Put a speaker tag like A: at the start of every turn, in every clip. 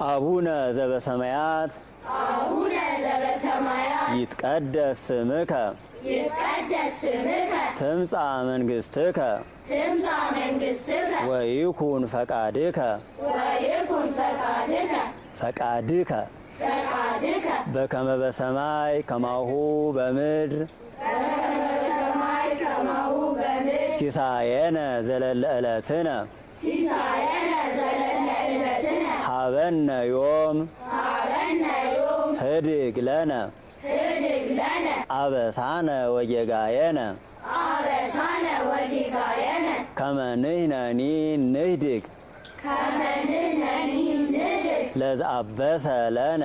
A: አቡነ ዘበሰማያት፣
B: አቡነ ዘበሰማያት፣
A: ይትቀደስ ስምከ፣
B: ይትቀደስ ስምከ፣
A: ትምጻእ መንግሥትከ፣
B: ትምጻእ መንግሥትከ፣
A: ወይኩን ፈቃድከ፣
B: ወይኩን ፈቃድከ፣
A: ፈቃድከ፣
B: ፈቃድከ፣
A: በከመ በሰማይ ከማሁ በምድር፣
B: በከመ በሰማይ ከማሁ በምድር፣
A: ሲሳየነ ዘለለ ዕለትነ፣
B: ሲሳየነ ዘለለ ዕለትነ፣
A: ሀበነ ዮም፣
B: ሀበነ ዮም፣
A: ህድግ ለነ፣
B: ህድግ ለነ፣
A: አበሳነ ወጌጋየነ፣
B: አበሳነ ወጌጋየነ፣
A: ከመ ንሕነኒ ንህድግ፣
B: ከመ ንሕነኒ ንህድግ፣
A: ለዘአበሰ ለነ፣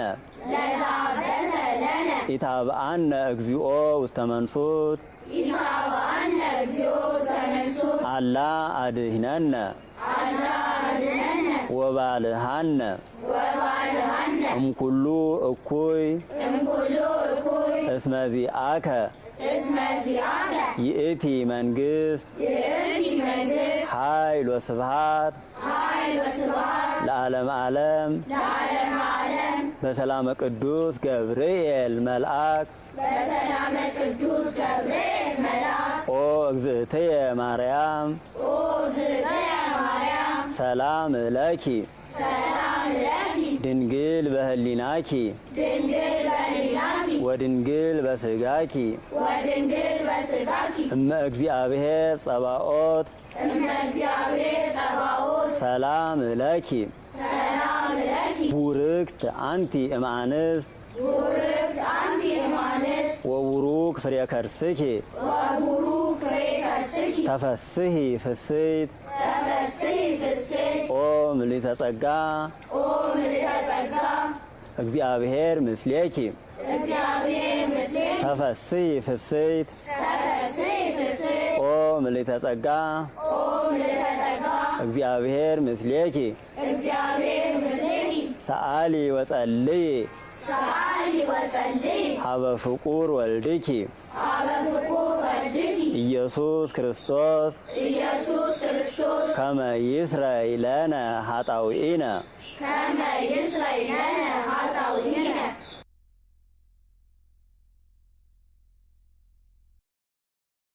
B: ለዘአበሰ ለነ፣
A: ኢታብአነ እግዚኦ ውስተ መንሱት፣
B: ኢታብአነ እግዚኦ ውስተ መንሱት፣
A: አላ አድኅነነ፣
B: አላ አድኅነነ፣
A: ወባልሃነ፣
B: ወባልሃነ፣
A: እምኩሉ እኩይ፣
B: እምኩሉ እኩይ፣
A: እስመ ዚአከ፣
B: እስመ ዚአከ፣
A: ይእቲ መንግሥት፣
B: ይእቲ መንግሥት፣
A: ኃይል ወስብሃት፣
B: ኃይል ወስብሃት፣
A: ለዓለመ ዓለም፣
B: ለዓለመ ዓለም።
A: በሰላመ ቅዱስ ገብርኤል መልአክ፣
B: በሰላመ ቅዱስ ገብርኤል መልአክ፣
A: ኦ እግዝእትየ ማርያም፣
B: ኦ እግዝእትየ ማርያም፣
A: ሰላም ለኪ፣
B: ሰላም ለኪ፣
A: ድንግል በህሊናኪ፣
B: ድንግል በህሊናኪ፣
A: ወድንግል በስጋኪ፣
B: ወድንግል በስጋኪ፣
A: እመ እግዚአብሔር ጸባኦት፣
B: እመ እግዚአብሔር ጸባኦት፣
A: ሰላም ለኪ፣
B: ሰላም ለኪ፣
A: ቡርክት አንቲ እምአንስት፣
B: ቡርክት አንቲ እምአንስት፣
A: ወቡሩክ ፍሬ ከርስኪ፣
B: ወቡሩክ ፍሬ ከርስኪ፣
A: ተፈስሂ ፍስሕት፣
B: ተፈስሒ ፍስሕት፣
A: ኦ ምልዕተ ጸጋ፣
B: ኦ ምልዕተ ጸጋ፣
A: እግዚአብሔር ምስሌኪ፣
B: እግዚአብሔር ምስሌኪ፣
A: ተፈስሂ ፍስሕት፣
B: ተፈስሒ ፍስሕት፣
A: ኦ ምልዕተ ጸጋ፣
B: ኦ ምልዕተ ጸጋ፣
A: እግዚአብሔር ምስሌኪ፣
B: እግዚአብሔር ምስሌኪ፣
A: ሰአሊ ወጸልዪ፣
B: ሰአሊ ወጸልዪ፣
A: ኀበ ፍቁር ወልድኪ፣
B: ኀበ ፍቁር ወልድኪ፣
A: ኢየሱስ ክርስቶስ፣
B: ኢየሱስ ክርስቶስ፣
A: ከመ ይስረይ ለነ ኃጣውኢነ፣
B: ከመ ይስረይ ለነ ኃጣውኢነ።